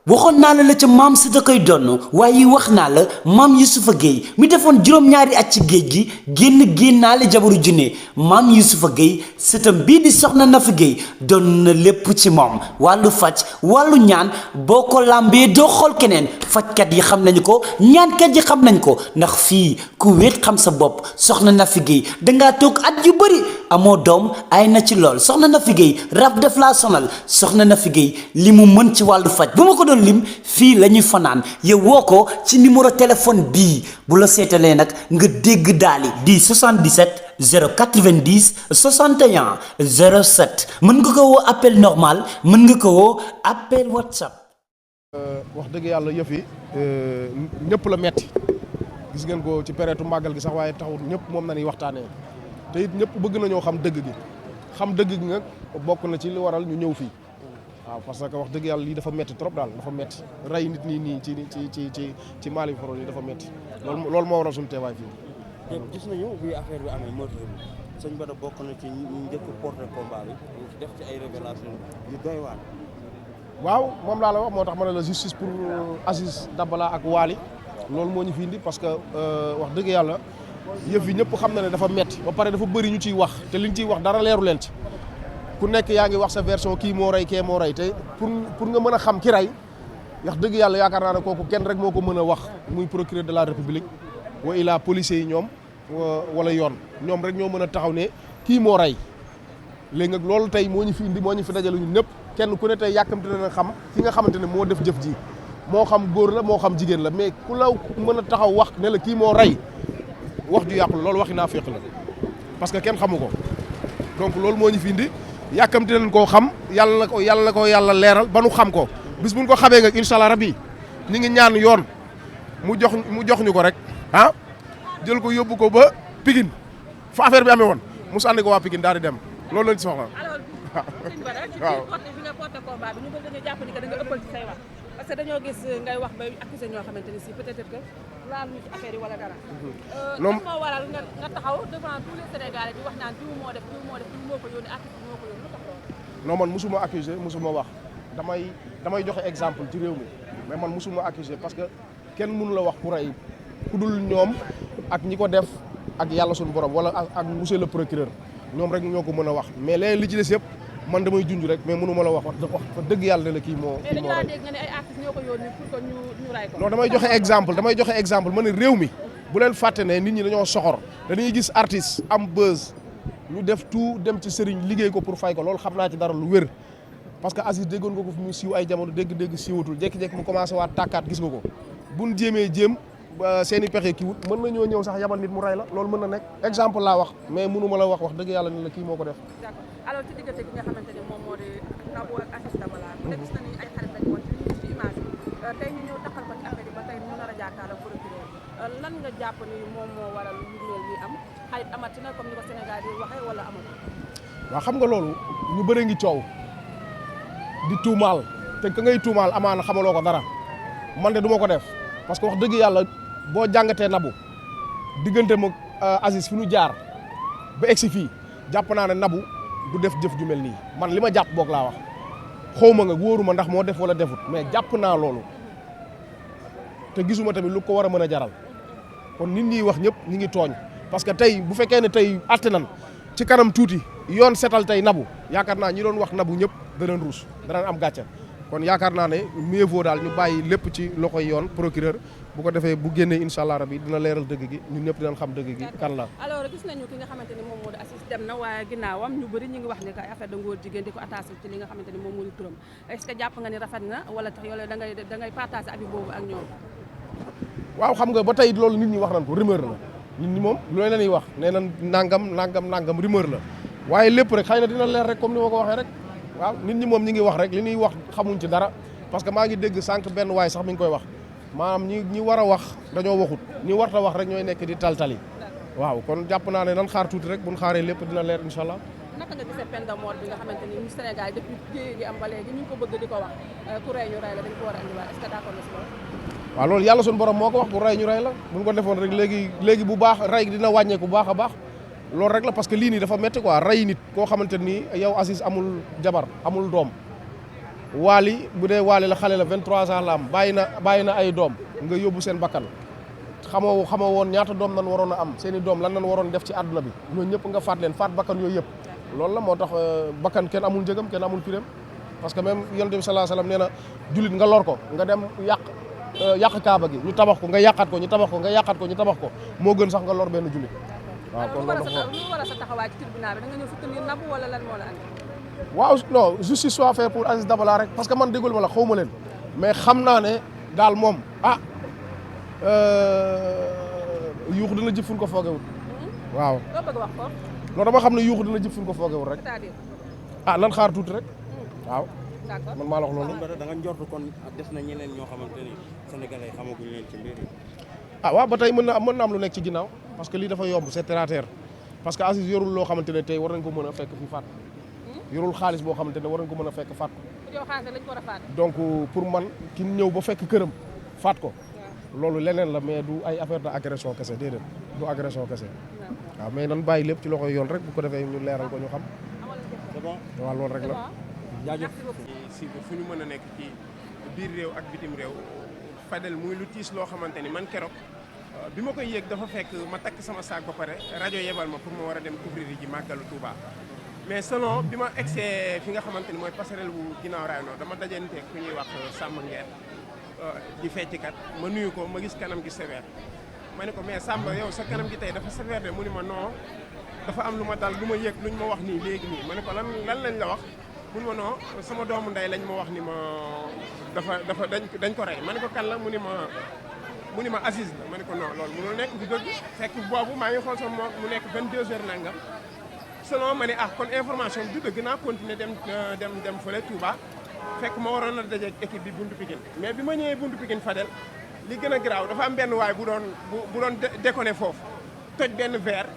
waxoon naa la ca maam si da koy donn waaye wax naa la maam Youssoufa Gueye mi defoon juróom-ñaari at ci géej gi génnaale jabaru junne maam Youssoufa Gueye sëtam bii di soxna Nafi Gueye doon na lépp ci moom wàllu faj wàllu ñaan boo ko làmbee doo xool keneen fajkat yi xam nañu ko ñaankat yi xam nañ ko ndax fii ku wéet xam sa bopp soxna Nafi Gueye dangaa toog at yu bëri amoo doom ay na ci lool soxna Nafi Gueye rab def laa sonal soxna Nafi Gueye li mu mën ci wàllu faj bu ma ko doon lim fii la ñuy fanaan yow woo ko ci numéro téléphone bii bu la seetalee nag nga dégg daali di 77 090 61 07 mën nga ko woo appel normal mën nga ko woo appel WhatsApp. wax dëgg yàlla yëf yi ñëpp la metti gis ngeen ko ci période màggal gi sax waaye taxul ñëpp moom na ñuy waxtaanee te it ñëpp bëgg nañoo xam dëgg gi nag bokk na ci li waral ñu ñëw fii. waaw parce que wax dëgg yàlla lii dafa metti trop daal dafa metti rey nit ñi nii ci Mali Foro yi dafa metti loolu moo waral suñu teewaay fii. gis nañu bi affaire bi amee meurtre bi sëñ Bada bokk na ci ñu njëkk porté combat bi def ci ay révélation yu doy waar. waaw moom laa la wax moo tax ma ne la justice pour Aziz Dabala ak Waly loolu moo ñu fi indi parce que wax dëgg yàlla yëf yi ñëpp xam na ne dafa metti ba pare dafa bëri ñu ciy wax te liñ ciy wax dara leeru leen ci. ku nekk yaa ngi wax sa version kii moo rey kee moo rey te pour nga mën a xam ki rey wax dëgg yàlla yaakaar naa ne kooku kenn rek moo ko mën a wax muy procureur de la république wa ilaa policiers yi ñoom wala yoon ñoom rek ñoo mën a taxaw ne kii moo rey léegi nag loolu tey moo ñu fi indi moo ñu fi dajale ñun ñëpp kenn ku ne tey yàkkamte na xam ki nga xamante ne moo def jëf ji moo xam góor la moo xam jigéen la mais ku la mën a taxaw wax ne la kii moo rey wax ju yàqu loolu waxi naa féq la parce que kenn xamu ko donc loolu moo ñu fi indi yàkkamti nañ koo xam yàlla na ko yàlla leeral ba nu xam ko bis buñ ko xamee nga incha allah rabbi ñu ngi ñaan yoon mu jox ñu ko rek ah jël ko yóbbu ko ba Pikine fa affaire bi amee woon mu sànni ko waa Pikine daal di dem loolu lañ soxla. waaw bi nga porté combat bi ñu bëgg dañuy jàpp ni que da nga ëppal ci say wax parce que dañoo gis ngay wax bay accusé ñoo xamante ni si peut-être que laal ñu ci affaire yi wala dara. lan moo waral nga taxaw devant tous les Sénégalais di wax naan diw moo def diw moo ko yónni artiste moo ko yónni lu tax loolu. non man musuma accusé musuma wax damay joxe exemple ci réew mi mais man musuma accusé parce que kenn mënu la wax ku rey ku dul ñoom ak ñi ko def ak yàlla suñu borom wala ak monsieur le procureur ñoom rek ñoo ko mën a wax mais léegi li ci des yëpp man damay junj rek mais mënu ma la wax fa dëgg yàlla ne la kii moo. mais dañu laa dégg nga ne ay artistes ñoo ko yónni pour que ñu ray ko. non damay joxe exemple ma ne réew mi bu leen fàtte ne nit ñi dañoo soxor dañuy gis artiste am buzz ñu def tout dem ci sëriñ liggéey ko pour fay ko loolu xam naa ci dara lu wér parce que Aziz déggoon nga ko fi muy siiw ay jamono dégg siiwatul jékki-jékki mu commencé waat tàkkaat gis nga ko buñ jéemee seen i pexe kii wut mën na ñëw sax yabal nit mu rey la loolu mën na nekk exemple laa wax mais mënu ma la wax dëgg yàlla ni la kii moo ko def. d'accord alors ci diggante gi nga xamante ne moom moo di Nabou ak Aziz Dabala bu nekk gis na ni ay xarit lañ woon ci image yi tey ñu ñëw taxal ko ci affaire yi ba tey ñu nar a jàkkaarloo procureur lan nga jàpp ni moom moo waral lu mel ni am xarit amatina comme ni ko Sénégal di waxee wala amul. waaw xam nga loolu ñu bëre ngi coow di tuumaal te ka ngay tuumaal amaana xamaloo ko dara man de du ma ko def parce que wax dëgg yàlla boo jàngatee Nabou diggante moom Aziz fi ñu jaar ba egsi fii jàpp naa ne Nabou du def jëf ju mel nii man li ma jàpp boog laa wax xawma nga wóoruma ndax moo def wala defut mais jàpp naa loolu te gisuma tamit lu ko war a mën a jaral kon nit ñi wax ñëpp ñi ngi tooñ parce que tey bu fekkee ne tey atte nan ci kanam tuuti yoon setal tey Nabou yaakaar naa ñi doon wax Nabou ñëpp danañ ruus danañ am gàcce kon yaakaar naa ne mieux vaut daal ñu bàyyi lépp ci loxoy yoon procureur bu ko defee bu génnee incha allah rabi dina leeral dëgg gi ñun ñëpp dinañ xam dëgg gi kan la. alors gis nañu ki nga xamante ni moom moo di Aziz dem na waaye ginnaawam ñu bëri ñu ngi wax ne que affaire da ngóor jigéen di ko attaché ci li nga xamante ni moom moo di turam est-ce que jàpp nga ni rafet na wala tax yow da ngay partager abi boobu ak ñoom. waaw xam nga ba tey loolu nit ñi wax nañ ko rumeur la nit ñi moom loolu la ñuy wax nee na nangam rumeur la waaye lépp rek xëy na dina leer rek comme ni ma ko waxee rek waaw nit ñi moom ñi ngi wax rek li ñuy wax xamuñ ci dara parce que maa ngi dégg sànq benn waay sax mi ngi koy wax maanaam ñi war a wax dañoo waxut ñi warta wax rek ñooy nekk di taltali waaw kon jàpp naa ne nan xaar tuuti rek buñ xaaree lépp dina leer incha allah. naka nga gisee peine de mort bi nga xamante ni ñu Sénégal depuis jéye gi am ba léegi ñu ngi ko bëgg di ko wax ku rey ñu rey la dañ ko war a indiwaat est-ce que d'accord na si loolu. waaw loolu yàlla suñu borom moo ko wax ku rey ñu rey la buñ ko defoon rek léegi bu baax rey dina wàññeeku bu baax a baax loolu rek la parce que lii nii dafa métti quoi rey nit koo xamante ni yow Aziz amul jabar amul doom Wally bu dee Wally la xale la 23 ans la am bàyyi na ay doom nga yóbbu seen bakkan xamoo woon ñaata doom nan waroon a am seen i doom lan nan waroon def ci àdduna bi ñooñu ñëpp nga faat leen faat bakkan yooyu yëpp loolu la moo tax bakkan kenn amul njëgam kenn amul pireem parce que même yonent bi sallallahu alayhi wasallam nee na jullit nga lor ko nga dem yàq kaaba gi ñu tabax ko nga yàqaat ko ñu tabax ko nga yàqaat ko ñu tabax ko moo gën sax nga lor benn jullit waaw kon loolu lu war a sa taxawaay ci tribunal bi da nga ñëw soutenir Nabou wala lan moo la andi waaw non justice soit fait pour Aziz Dabala rek parce que man déggul ma la xaw ma leen mais xam naa ne daal moom yuux dina jëf fu ñu ko foogewul waaw loo bëgg wax ko non dama xam ne yuux dina jëf fu ñu ko foogewul rek c'est-à-dire nan xaar tuuti rek waaw d'accord man maa la wax loolu da nga njort kon des na ñeneen ñoo xamante ni sénégalais xamaguñ leen ci mbir yi waaw ba tey mën na am lu nekk ci ginnaaw parce que lii dafa yomb c'est terre à terre parce que Aziz yorul loo xamante ne tey war nañ ko mën a fekk fi faat yorul xaalis boo xamante ne war nañ ko mën a fekk faat ko donc pour man ki ñëw ba fekk këram faat ko loolu leneen la mais du ay affaire de agression kese déedéet du agression kese waaw mais nan bàyyi lépp ci loxoy yoon rek bu ko defee ñu leeral ko ñu xam c'est bon waaw loolu rek la jaajëf si fu ñu mën a nekk ci biir réew ak bitim réew Fadel muy lu tiis loo xamante ni man keroog bi ma koy yéeg dafa fekk ma takk sama saak ba pare rajo yebal ma pour ma war a dem couvrir ji màggalu Touba mais selon bi ma egsee fi nga xamante ni mooy passerelle bu ginnaaw raay noonu dama dajanteeg ku ñuy wax Samba Nguer di fecckat ma nuyu ko ma gis kanam gi sévère ma ne ko mais Samba yow sa kanam gi tey dafa sévère de mu ni ma non dafa am lu ma dal lu ma yëg luñ ma wax nii léegi nii ma ne ko lan lañ la wax mu ni ma non sama doomu ndey lañ ma wax ni ma dañ ko rey ma ne ko kan la mu ni ma Aziz la ma ne ko non loolu mënul nekk du dëgg fekk boobu maa ngi xool sama mu nekk 22 heures nangam selon ma ne kon information bi du dëgg naa continuer dem fële Touba fekk ma waroon a dajeeg équipe bi buntu Pikine mais bi ma ñëwee buntu Pikine Fadel li gën a garaaw dafa am benn waay bu doon déconné foofu toj benn verre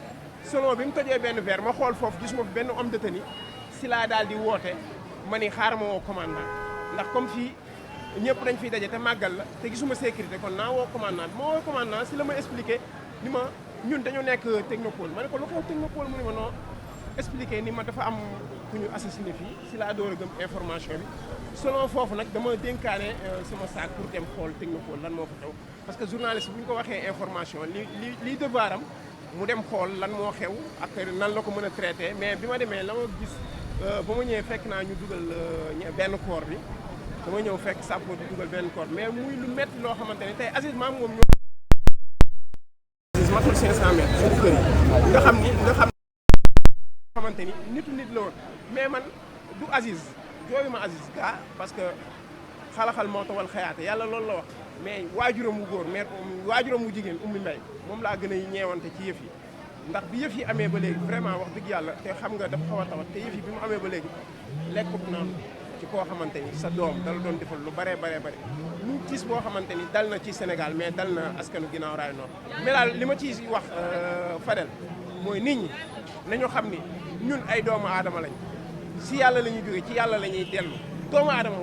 selon bi mu tojee benn verre ma xool foofu gisuma fi benn homme de tenue si laa daal di woote ma ni xaaral ma woo commandant ndax comme fii ñëpp dañ fiy daje te màggal la te gisuma sécurité kon naa woo commandant bi ma woo commandant si la ma expliqué ni ma ñun dañu nekk technopole ma ne ko lu xew technopole mu ni ma non expliqué ni ma dafa am ku ñu assassiné fii si laa door a gëm information bi selon foofu nag dama dénkaane sama saak pour dem xool technopole lan moo fa xew parce que journaliste bu ñu ko waxee information lii devoiram mu dem xool lan moo xew ak nan la ko mën a traité mais bi ma demee la ma gis ba ma ñëwee fekk naa ñu dugal benn corps bi dama ñëw fekk sappo di dugal benn corps mais muy lu métti loo xamante ne tey Aziz maam moom ñoo Aziz matul 500 mètres suñu kër yi nga xam xamante ni nitu nit la woon mais man du Aziz jooyu ma Aziz gaa parce que xalaxal moo tawal xayaate yàlla loolu la wax mais waajuram wu góor mais waajuram wu jigéen Oumy Mbaye moom laa gën a ñeewante ci yëf yi ndax bi yëf yi amee ba léegi vraiment wax dëgg yàlla te xam nga dafa xaw a tawat te yëf yi bi mu amee ba léegi lekkut naanu ci koo xamante ni sa doom dala doon defal lu bare lu gis boo xamante ni dal na ci Sénégal mais dal na askanu ginnaaw raay noonu mais daal li ma ciy wax Fadel mooy nit ñi nañu xam ni ñun ay doomu aadama lañ si yàlla la ñuy jógee ci yàlla la ñuy dellu doomu aadama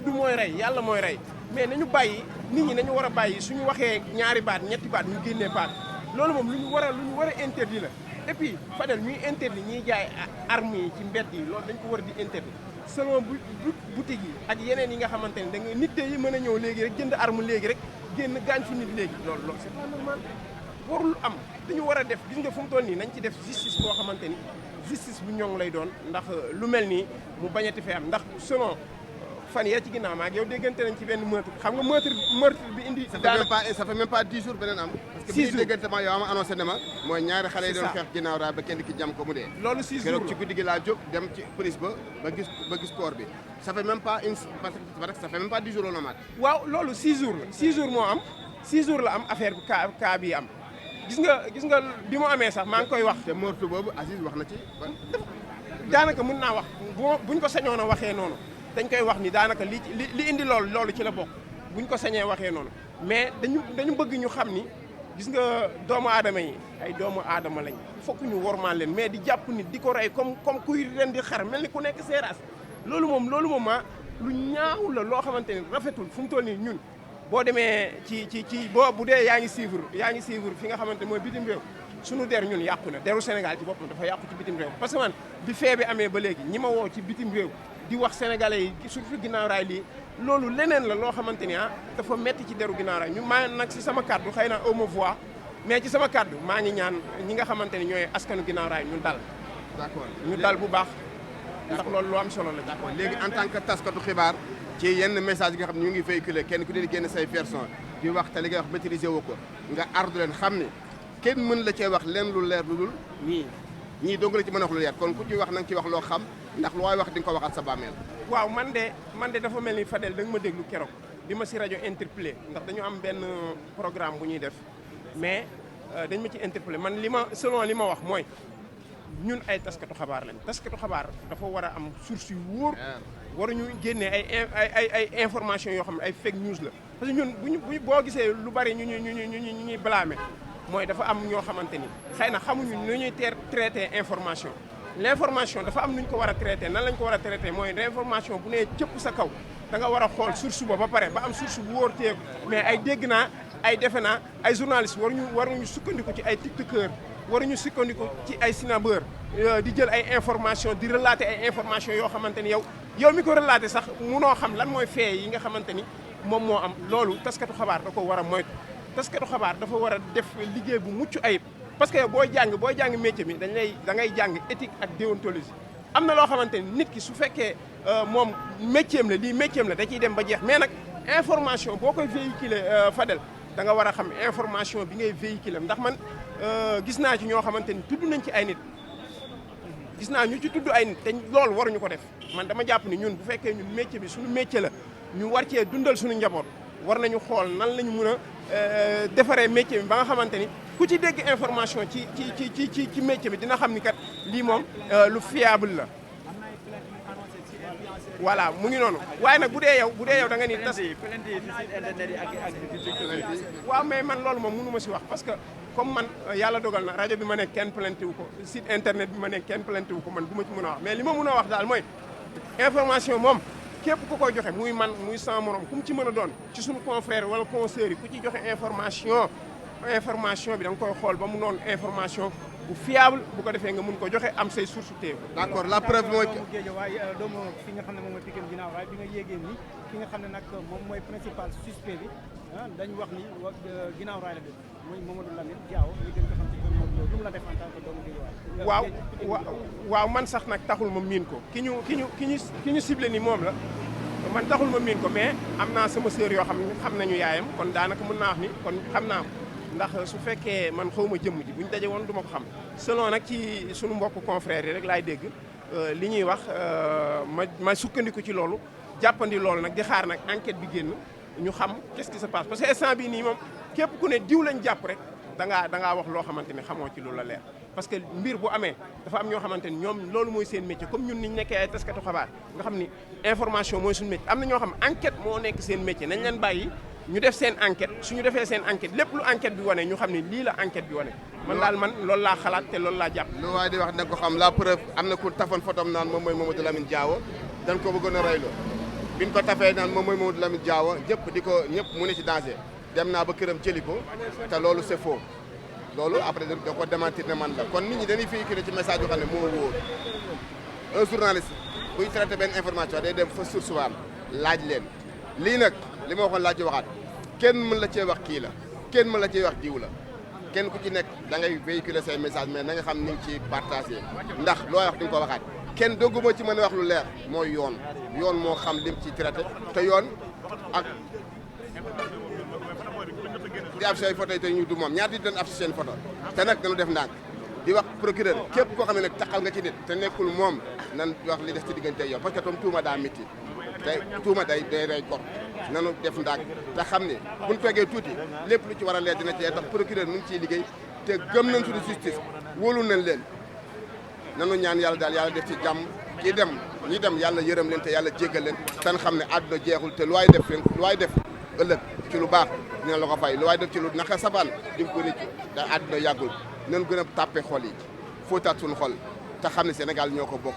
du mooy rey yàlla mooy rey mais nañu bàyyi nit ñi nañu war a bàyyi suñu waxee ñaari baat ñetti baat ñu génnee baat loolu moom lu ñu war a interdit la et puis Fadel ñuy interdit ñuy jaay armes yi ci mbedd yi loolu dañ ko war a di interdit selon boutique yi ak yeneen yi nga xamante ne da nga nit yi mën a ñëw léegi rek jënd arme léegi rek génn gaañ fi nit léegi loolu c'est pas normal warul am dañu war a def gis nga fu mu toll nii nañ ci def justice boo xamante ni justice bu ñoŋ lay doon ndax lu mel nii mu bañati fee am ndax selon fan yee ci ginnaaw maag yow déggante nañ ci benn meurtre xam nga meurtre bi indi. ça fait même pas 10 jours beneen am. parce que bi ñu déggante ma yow ma annoncé ne ma mooy ñaari xale yi doon xeex ginnaaw daal ba kenn ki jam ko mu dee. loolu 6 jours keroog ci guddi gi laa jóg dem ci police ba gis corps bi ça fait même pas parce que ça fait même pas 10 jours la maat. waaw loolu 6 jours la 6 jours moo am 6 jours la am affaire bi cas bii am gis nga bi mu amee sax maa ngi koy wax. te meurtre boobu Aziz wax na ci. daanaka mën naa wax buñ ko sañoon a waxee noonu. dañ koy wax ni daanaka li indi loolu ci la bokk buñ ko sañee waxee noonu mais dañu bëgg ñu xam ni gis nga doomu aadama yi ay doomu aadama lañ fokk ñu wormaal leen mais di jàpp nit di ko rey comme kuy ren di xar mel ni ku nekk seeraas loolu moom lu ñaaw la loo xamante ni rafetul fu mu toll nii ñun boo demee ci bu dee yaa ngi suivre fi nga xamante mooy bitim réew suñu der ñun yàqu na deru Sénégal ci boppam dafa yàqu ci bitim réew parce que man bi fee bi amee ba léegi ñi ma woo ci bitim réew di wax sénégalais yi surtout ginnaaw raay lii loolu leneen la loo xamante ni dafa metti ci deru ginnaaw raay ñu maa nag si sama kàddu xëy na au ma voix mais ci sama kàddu maa ngi ñaan ñi nga xamante ni ñooy askanu ginnaaw raay ñu dal d'accord ñu dal bu baax ndax loolu lu am solo la. d'accord léegi en tant que taskatu xibaar ci yenn message yi nga xam ne ñu ngi véhiculé kenn ku ne di génn say version di wax te li ngay wax maîtriser woo ko nga ardu leen xam ne kenn mën la cee wax leen lu leer lu dul ñii dong la ci mën a wax lu leer kon ku ci wax na nga ci wax loo xam ndax lu waay wax di nga ko waxal sa bàmmeel. waaw man de dafa mel ni Fadel da nga ma déglu keroog bi ma si rajo interpellé ndax dañu am benn programme bu ñuy def mais dañ ma ci interpellé man selon li ma wax mooy ñun ay taskatu xabaar lañ taskatu xabaar dafa war a am source yu wóor waruñu génnee ay information yoo xam ne ay fake news la parce que ñun boo gisee lu bari ñu ñuy blâmer mooy dafa am ñoo xamante ni xëy na xamuñu nu ñuy traité information l'information dafa am nu ñu ko war a traité nan lañ ko war a traité mooy l'information bu nee cëpp sa kaw da nga war a xool source ba pare ba am source bu wóor teeku mais ay dégg naa ay defe naa ay journalistes waruñu sukkandiku ci ay tiktokeur waruñu sukkandiku ci ay sinabeur di jël ay information di relater ay information yoo xamante ni yow mi ko relater sax munoo xam lan mooy fee yi nga xamante ni moom moo am loolu taskatu xabaar da ko war a moytu taskatu xabaar dafa war a def liggéey bu mucc ayib parce que booy jàng métier mi da ngay jàng éthique ak déontologie am na loo xamante ni nit ki su fekkee moom métier am la lii métier am la da ciy dem ba jeex mais nag information boo koy véhiculer Fadel da nga war a xam information bi ngay véhiculer ndax man gis naa ci ñoo xamante ni tudd nañ ci ay nit gis naa ñu ci tudd ay nit te loolu waruñu ko def man dama jàpp ni ñun bu fekkee ñun métier bi suñu métier la ñu war cee dundal suñu njaboot war nañu xool nan lañu mën a defaree métier bi ba nga xamante ni ku ci dégg information ci métier bi dina xam ni kat lii moom lu fiable la voilà mu ngi noonu waaye nag bu dee yow da nga ni tas waaw mais man loolu moom mënu ma si wax parce que comme man yàlla dogal na rajo bi ma nekk kenn plainté wu ko site internet bi ma nekk kenn plainté wu ko man du ma ci mën a wax mais li ma mën a wax daal mooy information moom képp ku koy joxe muy man muy sama morom ku mu ci mën a doon ci suñu confrère wala conseillers yi ku ci joxe information bi da nga koy xool ba mu noonu information bu fiable bu ko defee nga mun ko joxe am say source téew d'accord la preuve mooy doomu fi nga xam ne moom mooy Pikine ginnaaw raay bi nga yéegee ni ki nga xam ne nag moom mooy principal suspect bi dañu wax ni ginnaaw raay la def mooy Mamadou Lamine Diaw ñu gën ko xam ci lu mu la def en tant que doomu Guédiawaye waaw man sax nag taxul ma miin ko ki ñu ciblé ni moom la man taxul ma miin ko mais am naa sama sœur yoo xam nañu yaayam kon daanaka mën naa wax ni kon xam naa ko ndax su fekkee man xawma jëmm ji bu ñu daje woon du ma ko xam selon nag ci suñu mbokk confrères yi rek laay dégg li ñuy wax ma sukkandiku ci loolu jàppandi loolu nag di xaar nag enquête bi génn ñu xam qu'est-ce qui se passe parce que instant bii nii moom képp ku ne diw lañ jàpp rek da ngaa wax loo xamante ne xamoo ci loolu la leer parce que mbir bu amee dafa am ñoo xamante ni ñoom loolu mooy seen métier comme ñun niñ nekkee ay taskatu xabaar nga xam ni information mooy suñu métier am na ñoo xam enquête moo nekk seen métier nañ leen bàyyi ñu def seen enquête suñu defee seen enquête lépp lu enquête bi wane ñu xam ne lii la enquête bi wane man loolu laa xalaat te loolu laa jàpp lu waay di wax nag ko xam la preuve am na ku tafoon photom naan moom mooy Mamadou Lamine Diawo dañ ko bëggoon a reyloo biñ ko tafee naan moom mooy Mamadou Lamine Diawo ñëpp mu ne ci danger dem naa ba këram jëli ko te loolu c'est faux loolu après da ko démentir ne man la kon nit ñi dañuy véhiculer ci message yoo xam ne moo wóor un journaliste buy traité benn information day dem fa source waam laaj leen lii nag li ma waxoon laa ci waxaat kenn mën la cee wax kii la kenn mën la cee wax diw la kenn ku ci nekk da ngay véhiculer say message mais na nga xam ni nga ci partagé ndax looy wax di nga ko waxaat kenn doggu moo ci mën a wax lu leer mooy yoon moo xam lim ci traité te yoon ak di affiché ay photo yi te ñu du moom ñaata nit doon affiché seen photo te nag dañu def ndànk di wax procureur képp koo xam ne nag taxal nga ci nit te nekkul moom nan wax li def ci diggante yow parce que tam tuuma daa métti te tuuma day rey gor nanu def ndànk te xam ne buñ toogee tuuti lépp lu ci war a leer dina ci tax procureur mu ngi ciy liggéey te gëm nañ suñu justice wóolu nañ leen nanu ñaan yàlla daal yàlla def ci jàmm ñi dem yàlla yërëm leen te yàlla jéggal leen tan xam ne àdduna jeexul te lu waay def ëllëg ci lu baax dina la ko fay lu waay def ci lu naka safaan di nga ko réccu da àdduna yàggul nañ gën a tàppe xol yi fóotaat suñu xol te xam ne Sénégal ñoo ko bokk